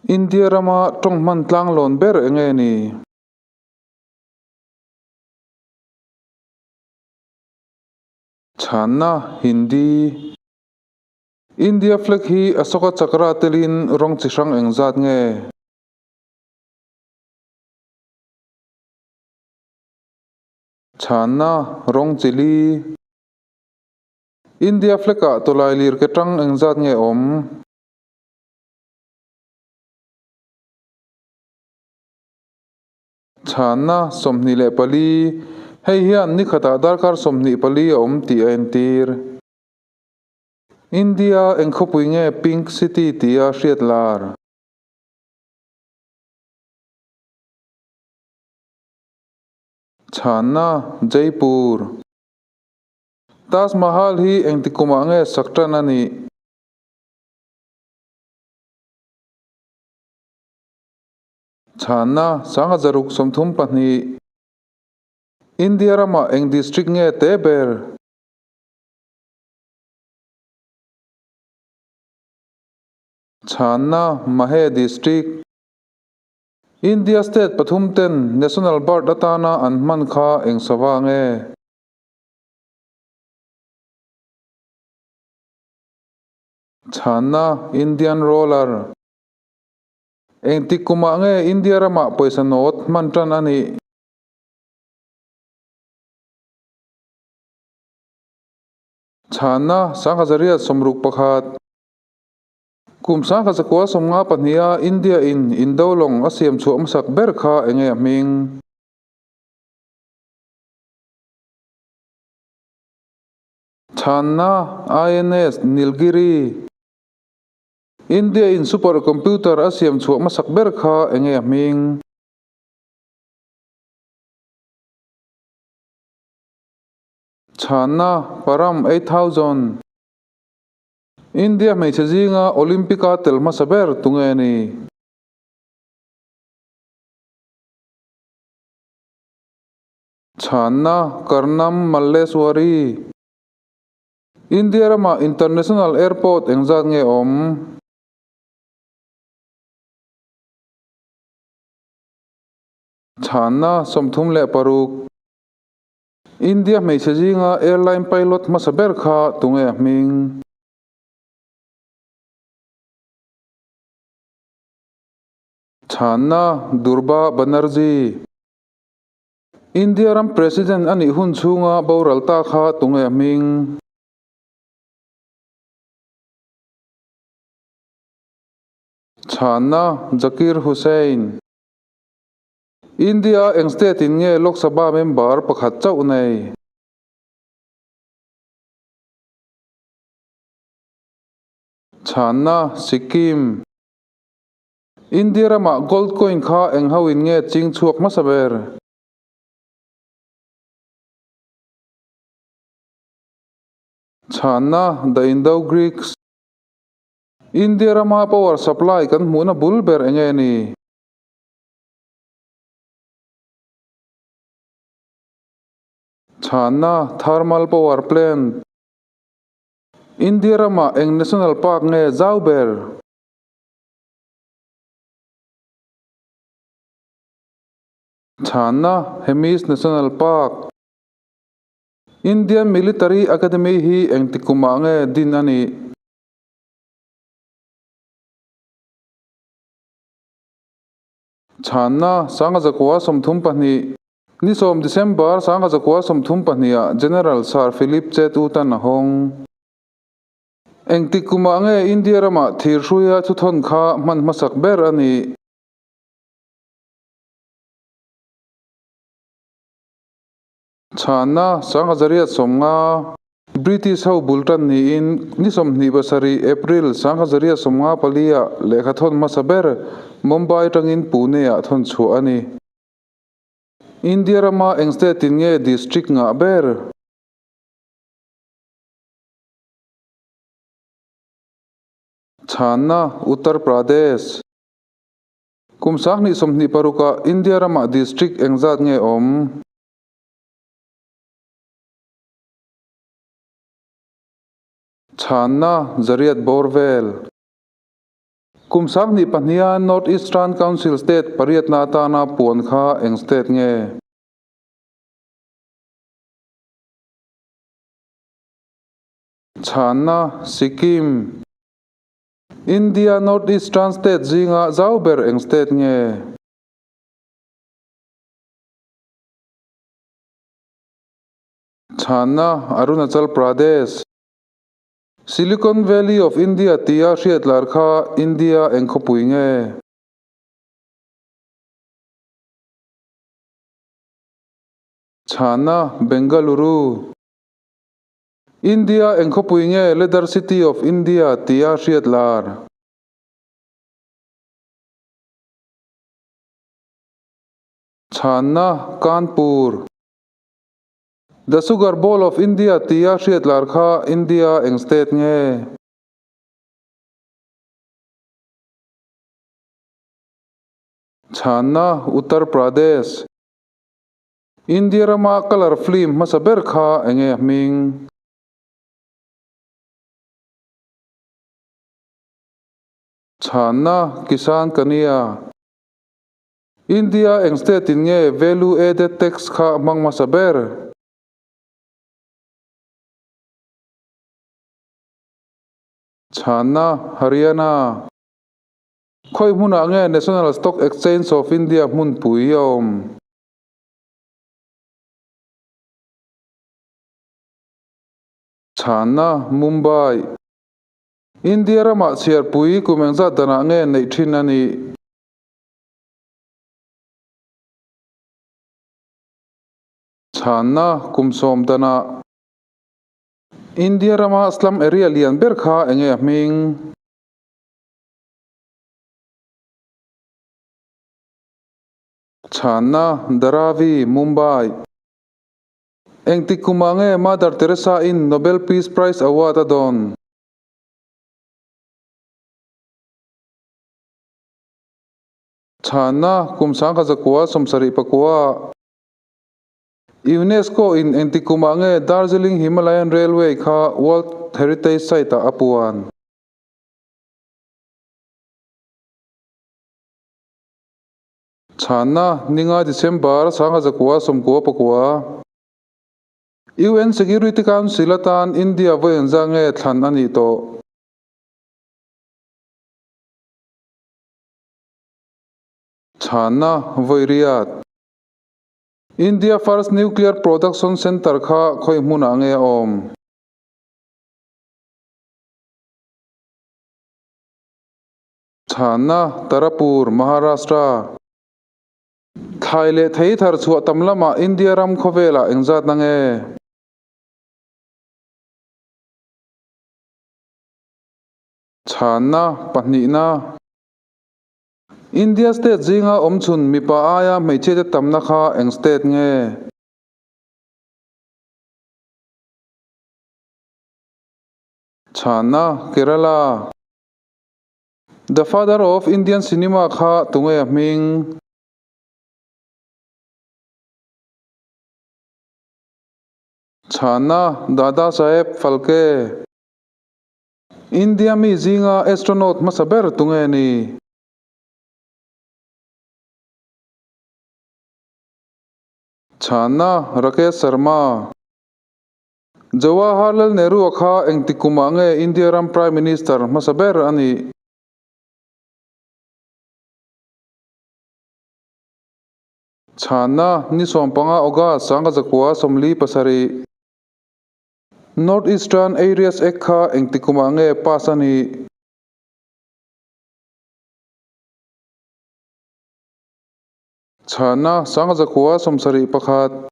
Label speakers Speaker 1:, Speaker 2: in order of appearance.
Speaker 1: India rama tawng hman tlanglawn ber eng nge ni? Chhanna, Hindi. India flag hi Ashoka Chakra telin rawng chi hrang engzat nge? Chhanna, Rawng chi li. India flag ah tawlai lir ke tang engzat nge awm? Chhanna, 24, Hei hian ni khatah darkar 24 a awm tih a entir. India eng khawpui nge Pink City tia hriat lar? Chhanna, Jaipur. Taj Mahal hi engti kumah nge sak tan a nih? Chhanna, 1632. India ramah eng district nge te ber? Chhanna, Mahe District. India state pathum ten National Bird atana an hman kha eng sava nge? Chhanna, Indian Roller. Engtik kumah nge India ramah pawisa note hman tan a nih? Chhanna, 1961. Kum 1952 India in Indo lawng a siam chhuah hmasak ber kha enge a hming? Chhanna, INS Nilgiri. India in super computer a siam chhuah hmasak ber kha enge a hming? Chhanna, Param 8000. India hmeichhe zinga Olympic-a tel hmasa ber tunge ni? Chhanna, Karnam Malleswari. India ramah International Airport engzat nge awm? Chhanna, 36. India hmeichhe zinga airline pilot hmasa ber kha tunge a hming? Chhanna, Durba Banerjee. India ram President a nih hun chhunga boral ta kha tunge a hming? Chhanna, Zakir Hussain. India eng state in nge Lok Sabha member pakhat chauh nei? Chhanna, Sikkim. India ramah gold coin kha eng ho in nge ching chhuak hmasa ber? Chhanna, The Indo-Greeks. India rama power supply kan hmuhna bul ber eng nge ni? Chhanna, Thermal power plant. India ramah eng national park nge zau ber? Chhanna, Hemis National Park. Indian Military Academy hi engti kumah nge din a nih? Chhanna, 1932, Ni 10 December 1932 ah General Sir Philip Chetwutan a hawng. Engtik kumah nge India ramah thir hruia thuthawn kha hman hmasak ber a nih? Chhanna, 1950, British ho bul tan niin ni 27 April 1954 ah lehkha thawn hmasa ber Mumbai atangin Pune ah thawn chhuah a ni. India rama eng state in nge district ngah ber? Chhanna, Uttar Pradesh. Kum 2026 ah India ramah district engzat nge awm? Chhanna, Zariat bawr vel. Kum 2002a North Eastern Council State pariatna atana puan kha eng state nge? Chhanna, Sikkim. India North Eastern State zinga zau ber eng state nge? Chhanna, Arunachal Pradesh. Silicon Valley of India tia hriat lar kha India eng khawpui nge? Chhanna, Bengaluru. India eng khawpui nge Leather City of India tia hriat lar? Chhanna, Kanpur. The Sugar Bowl of India tia hriat lar kha India eng state nge? Chhanna, Uttar Pradesh. India rama colour film hmasa ber kha enge a hming? Chhanna, Kisan Kanya. India eng state in nge Value Added Tax kha hmang hmasa ber? Chhanna, Haryana. Khawi hmunah nge National Stock Exchange of India hmunpui a awm? Chhanna, Mumbai. India ramah chhiarpui kum engzat danah nge neih thin a nih? Chhanna kum sawm danah India rama slum area lian ber kha enge a hming? Chhanna, Dharavi, Mumbai. Engtik kumah nge Mother Teresa in Nobel Peace Prize Award a dawn? Chhanna, Kum 1979. UNESCO in engti kumah nge Darjeeling Himalayan Railway kha World Heritage Site ah a puan? Chhanna, Ninga December 1999. UN Security Council atan India vawi engzah nge thlan a nih tawh? Chhanna, Vawi riat. India First Nuclear Production Centre kha khawi hmunah nge a awm? Chhanna, Tarapur, Maharashtra. Thlai leh thei thar chhuah tam lamah India ram khawvelah engzatna nge? Chhanna, Pahnihna. India state zinga awm chhun mipa aia hmeichhiate tamna kha eng state nge? Chhanna, Kerala. The father of Indian cinema kha tunge a hming? Chhanna, Dada Saheb Phalke. India mi zinga astronaut hmasa ber tunge ni? Chhanna, Rakesh Sharma. Jawaharlal Nehru a kha engti kumah nge India ram Prime Minister hmasa ber a nih? Chhanna, Ni 15 August 1947. North Eastern Areas Act kha engti kumah nge pass a nih? Chhanna, 1971.